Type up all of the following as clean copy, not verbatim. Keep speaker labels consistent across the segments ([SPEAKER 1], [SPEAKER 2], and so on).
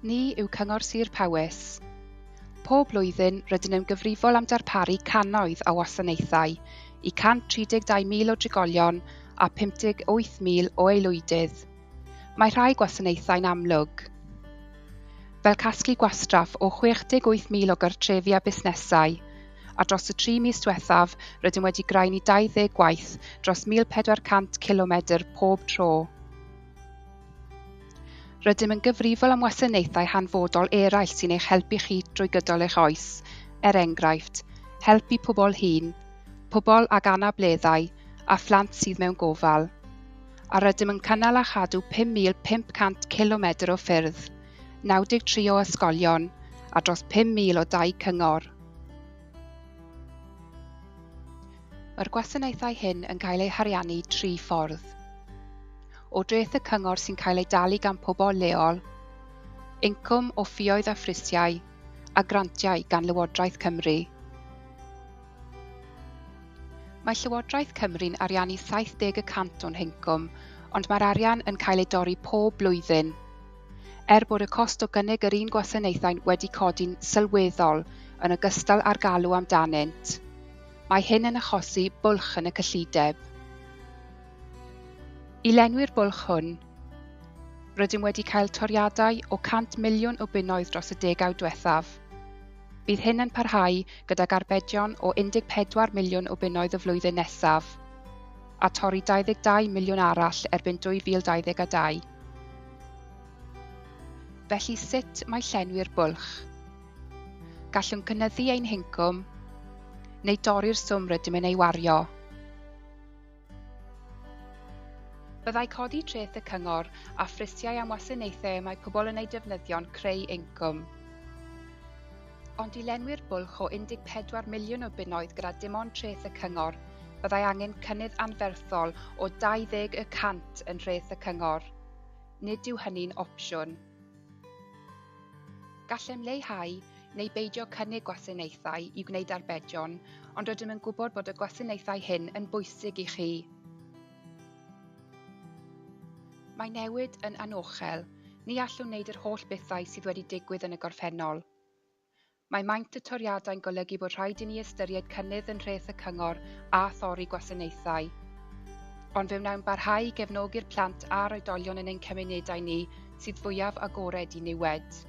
[SPEAKER 1] Ni yw Cyngor Sir Powys. Pob blwyddyn, rydyn yn gyfrifol am darparu cannoedd o wasanaethau i 132,000 o drigolion a 58,000 o aelwydydd. Mae rhai gwasanaethau'n amlwg, fel casglu gwastraff o 68,000 o gartrefi a busnesau, a dros y 3 mis diwethaf rydym wedi graenu 20 gwaith dros 1,400 cilomedr pob tro. Rydym yn gyfrifol am wasanaethau hanfodol eraill sy'n eich helpu chi drwy gydol eich oes, er enghraifft, helpu pobl hŷn, pobl ag anableddau a phlant sydd mewn gofal. A rydym yn cynnal a chadw 5,500 cilomedr o ffyrdd, 93 o ysgolion a dros 5,000 o dai cyngor. Mae'r gwasanaethau hyn yn cael eu hariannu tri ffordd. O dreth y cyngor sy'n cael ei dalu gan pobl leol, incwm o ffioedd a phrisiau, a grantiau gan Lywodraeth Cymru. Mae Llywodraeth Cymru'n ariannu 70 y cant o'n hincwm, ond mae'r arian yn cael ei dorri pob blwyddyn. Er bod y cost o gynnig yr un gwasanaethau wedi codi'n sylweddol yn ogystal â'r galw amdanynt, mae hyn yn achosi bwlch yn y cyllideb. I lenwi'r bwlch hwn, rydym wedi cael toriadau o 100 miliwn o bunnoedd dros y degawd diwethaf. Bydd hyn yn parhau gydag arbedion o 14 miliwn o bunnoedd y flwyddyn nesaf, a torri 22 miliwn arall erbyn 2022. Felly sut mae llenwi'r bwlch? Gallwn cynyddu ein hincwm, neu dorri'r swm rydym yn ei wario. Byddai codi treth y cyngor a phrisiau am wasanaethau y mae pobl yn eu defnyddio'n creu incwm. Ond i lenwi'r bwlch o 14 miliwn o bunnoedd gyda dim ond treth y cyngor, byddai angen cynnydd anferthol o 20 y cant yn nhreth y cyngor. Nid yw hynny'n opsiwn. Gallem leihau neu beidio cynnig gwasanaethau i gwneud arbedion, ond rydym yn gwybod bod y gwasanaethau hyn yn bwysig i chi. Mae newid yn anochel. Ni allwn wneud yr holl bethau sydd wedi digwydd yn y gorffennol. Mae maint y toriadau'n golygu bod rhaid i ni ystyried cynnydd yn nhreth y cyngor a thorri gwasanaethau. Ond fe wnawn barhau i gefnogi'r plant a'r oedolion yn ein cymunedau ni sydd fwyaf agored i niwed.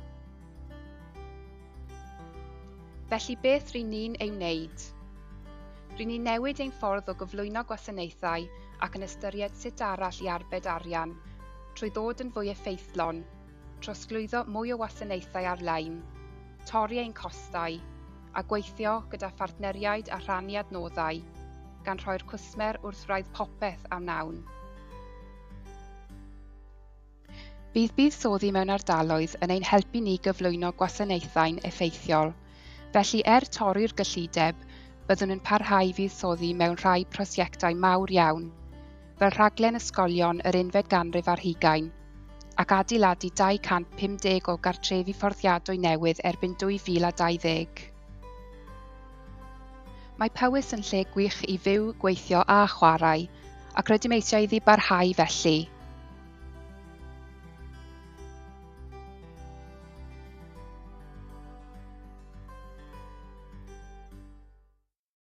[SPEAKER 1] Felly beth ry'n ni'n ei wneud? Ry'n ni'n newid ein ffordd o gyflwyno gwasanaethau ac yn ystyried sut arall i arbed arian, trwy ddod yn fwy effeithlon, trosglwyddo mwy o wasanaethau ar-lein, torri ein costau, a gweithio gyda phartneriaid a rhannu adnoddau, gan rhoi'r cwsmer wrth wraidd popeth a wnawn. Bydd buddsoddi mewn ardaloedd yn ein helpu ni gyflwyno gwasanaethau'n effeithiol. Felly er torri'r gyllideb, byddwn yn parhau i fuddsoddi mewn rhai prosiectau mawr iawn, fel rhaglen ysgolion yr unfed ganrif ar hugain, ac adeiladu 250 o gartrefi fforddiadwy newydd erbyn 2020. Mae Powys yn lle gwych i fyw, gweithio a chwarae, ac rydym eisiau iddi barhau felly.